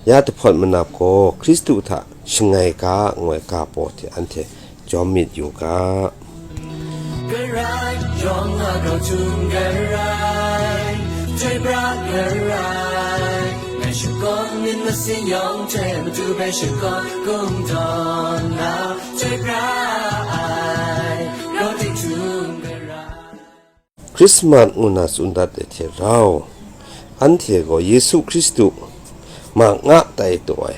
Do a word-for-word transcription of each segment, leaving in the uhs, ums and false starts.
Ya jahpawt manap gaw Hkristu hta shangai ga ngu ai ga paw hte anhte jawm myit yu ga. Garai, yawng a grau htum garai, chyoi pra garai, ngai shakawn myit masin yawng hte matu bai shakawn kungdawn na, chyoi pra ai, grau ting htum garai. Christmas ngu na tsun dat ai hte rau, anhte gaw Yesu Hkristu ma nga tai taw ai,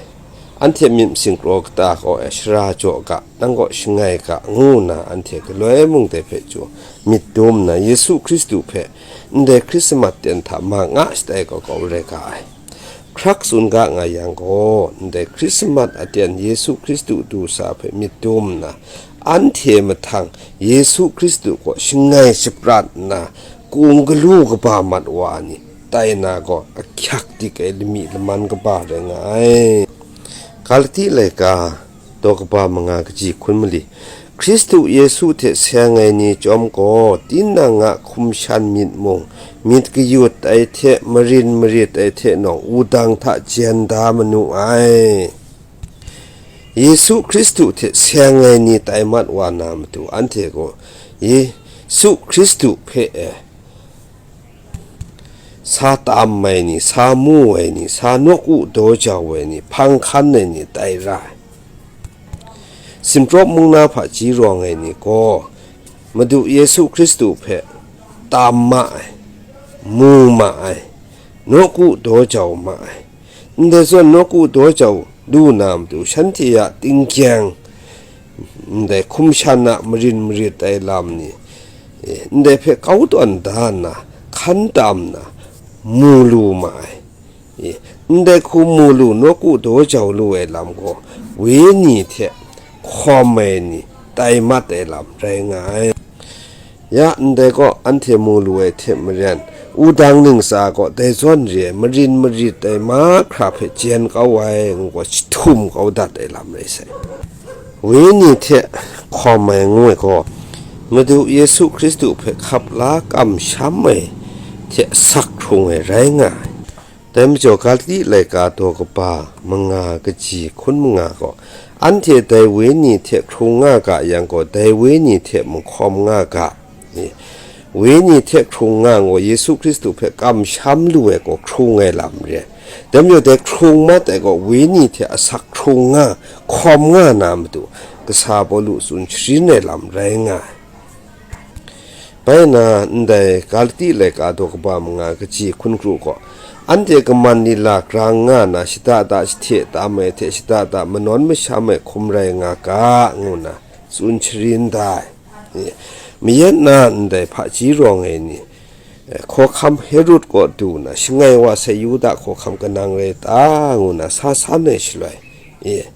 anhte myit masin kraw kata kaw ai shara jaw ga, nang gaw shangai ga, ngu nna anhte galoi mung dai hpe chyu myit dum nna, Yesu Hkristu hpe ndai Hkrismat ten hta ma nga shatai kau kau rai ga ai. Hkrak tsun ga nga yang gaw, ndai Hkrismat aten Yesu Hkristu du sa hpe myit dum nna, anhte mahtang Yesu Hkristu kaw shangai shaprat nna, kung galu kaba mat wa ni tai na gaw, ahkyak dik ai lami laman kaba rai nga ai. Galati laika daw kaba manga kaji hkun mali, Hkristu Yesu hte seng ai ni chyawm gaw, tinang a hkum shan myit mung, myit kayut ai hte marin marit ai hte nawng wudang hta jen da manu ai. Yesu Hkristu hte seng ai ni tai mat wa na matu, anhte gaw Yesu Hkristu hpe e, sa tam ai ni, sa mu ai ni, sa nawku daw jau ai ni, hpang hkan ai ni tai ra ai. Sinprawp mung na hpaji rawng ai ni gaw, Madu Yesu Hkristu hpe tam ma ai, mu ma ai, nawku daw jau ma ai. Ndai zawn nawku daw jau lu na matu, shanhte a tingkyang, ndai hkum shan a marin marit ai lam ni, e, ndai hpe kau tawn da nna, hkan tam nna, mu lu ma ai. E, ndai hku mu lu, nawku daw jau lu ai lam gaw, wenyi hte hkawm ai ni tai mat ai lam rai nga ai. Ya ndai kaw anhte mu lu ai hte maren, wudang ningsa gaw dai zawn re ai marin marit ai mahkra hpe jen kau ai, ngu gaw jahtum kau dat ai lam rai sai. Wenyi hte hkawm ai ngu ai gaw, Madu Yesu Hkristu hpe hkap la kamsham ai hte asak hkrung ai rai nga ai. Dai majaw, Galati laika daw kaba manga kaji hkun manga gaw, anhte dai wenyi hte hkrung nga ga yang gaw, dai wenyi hte mung hkawm nga ga. E, wenyi hte hkrung nga gaw, Yesu Hkristu hpe kamsham lu ai gaw hkrung ai lam re ai. Dai majaw, dai hkrung mat ai gaw, wenyi hte asak hkrung nga, hkawm nga na matu, kasa Pawlu tsun sharin ai lam rai nga ai. Bai na, ndai Galati laika daw kaba manga kaji hkun kru gaw, anhte kaman lila grang nga na, shada da jahte tam ai hte shada da manawn masham ai hkum rai nga ga, ngu nna tsun sharin da ai. Mayat na ndai hpaji rawng ai ni, eh, hkawhkam Herod kaw du nna, shangai wa sai Yuda hkawhkam kanang rai ta, ngu nna sa san ai shaloi, eh,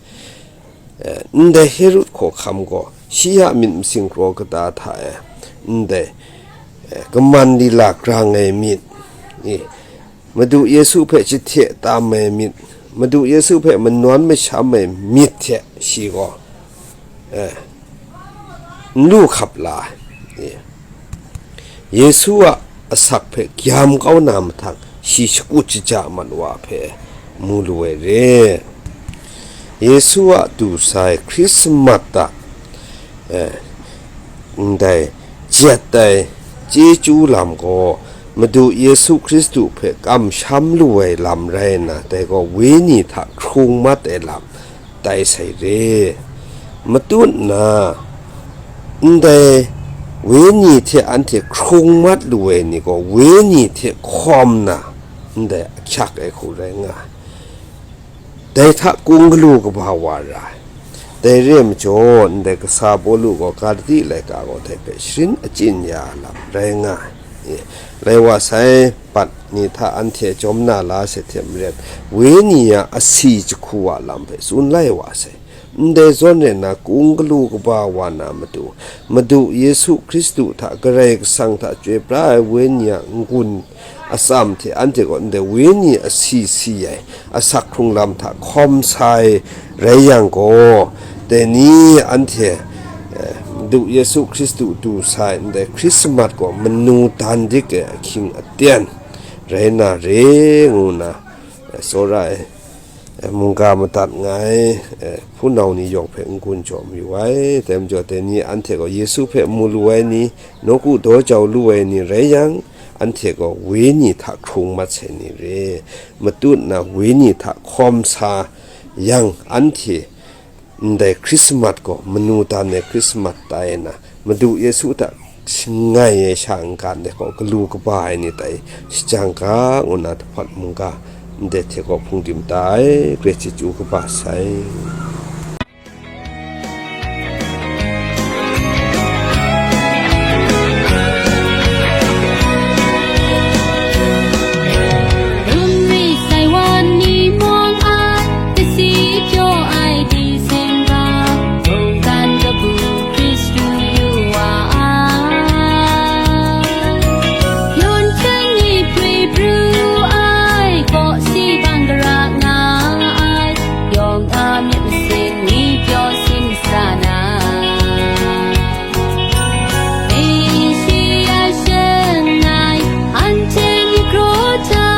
eh, ndai Herod hkawhkam gaw shi a myit masin kraw kata hta e, ndai, eh, kaman lila grang ai myit, eh, Madu Yesu hpe jahte tam ai myit, Madu Yesu hpe manawn masham ai myit hte shi gaw, eh, n lu hkap la ai. Eh, Yesu a asak hpe gyam kau na mahtang, shi shakut shaja mat wa hpe mu lu ai re. Yesu a du sai Hkrismat a, eh, ndai jet ai chyeju lam gaw, Madu Yesu Hkristu hpe kamsham lu ai lam rai nna, dai gaw wenyi hta hkrung mat ai lam tai sai re. Matut nna, ndai wenyi hte anhte hkrung mat lu ai ni gaw, wenyi hte hkawm na, ndai ahkyak ai hku rai nga ai. Dai hta kung galu kaba wa ra ai. Dai re ai majaw, ndai kasa Pawlu gaw Galati laika gaw dai hpe sharin achyin ya ai lam rai nga ai. Rai wa sai, bat ni hta anhte jawm na la sai hte maren, wenyi a asi jahku a lam hpe tsun lai wa sai. Ndai zawn rai nna, kung galu kaba wa na matu, Madu Yesu Hkristu hta, Karai Kasang hta chyoi pra ai wenyi a n-gun atsam hte anhte gaw ndai wenyi asi si ai asak hkrung lam hta hkawm sa ai rai yang gaw, dai ni anhte, eh, Madu Yesu Hkristu du sa ai ndai Hkrismat gaw manu dan dik ai ahkying aten rai na re, ngu nna, eh, tsawra ai. E, mungga madat nga ai, e, hpunau ni yawng hpe n-gun jaw mayu ai. Dai majaw, dai ni anhte gaw Yesu hpe mu lu ai ni, nawku daw jau lu ai ni rai yang, anhte gaw wenyi hta hkrung mat sai ni re. Matut na wenyi hta hkawm sa yang, anhte ndai Hkrismat gaw, manu dan ai Hkrismat tai na, Madu Yesu hta shangai ai sha n-ga ndai gaw, galu kaba ai ni tai shajang ga, ngu na, dahpawt mungga ndai hte gaw hpung di mada ai, grai chyeju kaba sai. Rumri sai wan ni mawng ai, kasi pyaw ai di seng ga, mungkan kabu Hkristu yu wa ai. Yawn hkying ni hpri pru ai, kaw si bang gara nga ai, yawng a myit masin ni pyaw sin sa na. Asia shang ai, anhte myit kraw hta,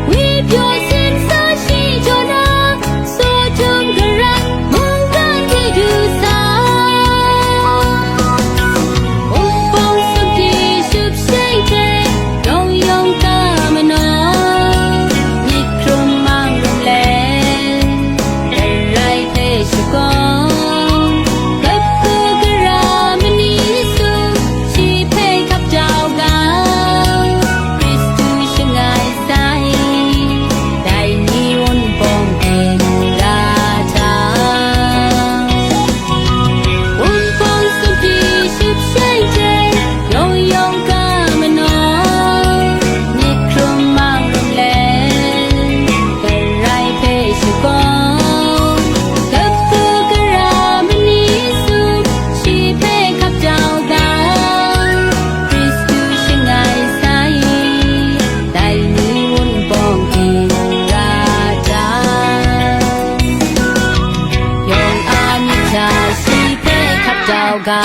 wi pyaw sin sa shi jaw na, Sodom garan mungkan hte du sa, Wunpawng sumhpyi shupsheng hte, yawng yawng ka manaw, myit hkrum mang rum let, Karai hpe shagawng, kapu gara mani sum, shi hpe hkap jau ga, Hkristu shangai sai, dai ni wunpawng hte ra hta. Wunpawng sumhpyi shupsheng hte, yawng yawng ka manaw, myit hkrum mang rum let, Karai hpe shagawng, kapu gara mani sum, shi hpe hkap jau ga, Hkristu shangai sai, dai ni wunpawng hte ra hta, yawng a myit hta shi hpe hkap jau ga.